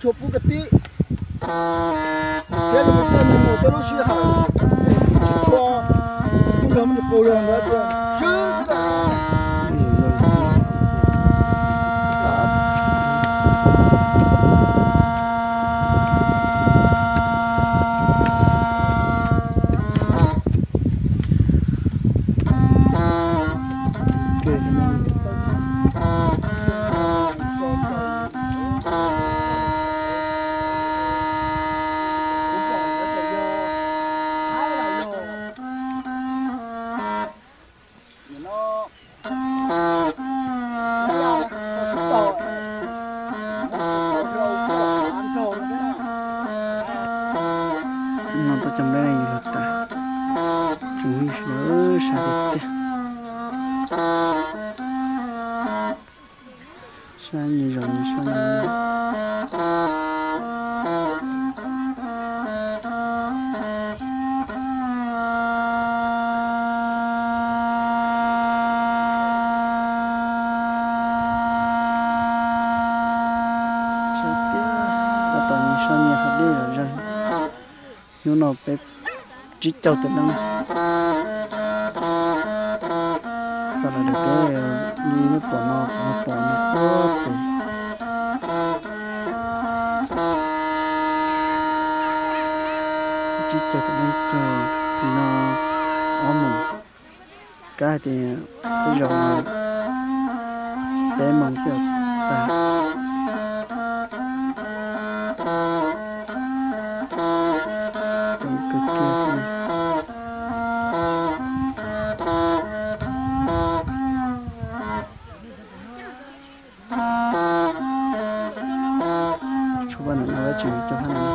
Pub koj tib thiab, coj mus mus tej lub sij hawm tshua, kuj nrog me nyuam qau yog ntawd tiag. No tuaj cog nplej ne yus los tas, tsoom phooj ywg sawv daws, sab tiag tiag. Sab nyias zos nyias sab. Sab tiag, tab tom nyias sab nyias hav dej zom zaws. Hnub no peb tsib caug tawm leej. Xa los rau peb li lub pom no, qhov pom no puag pem. Tsib caug tawm leej caug, no ob moos. Kab hais tias tej zaum no peb moos twb tag. Coob kawg kiag. Tshuav paj ntawm no tseem cov hab no.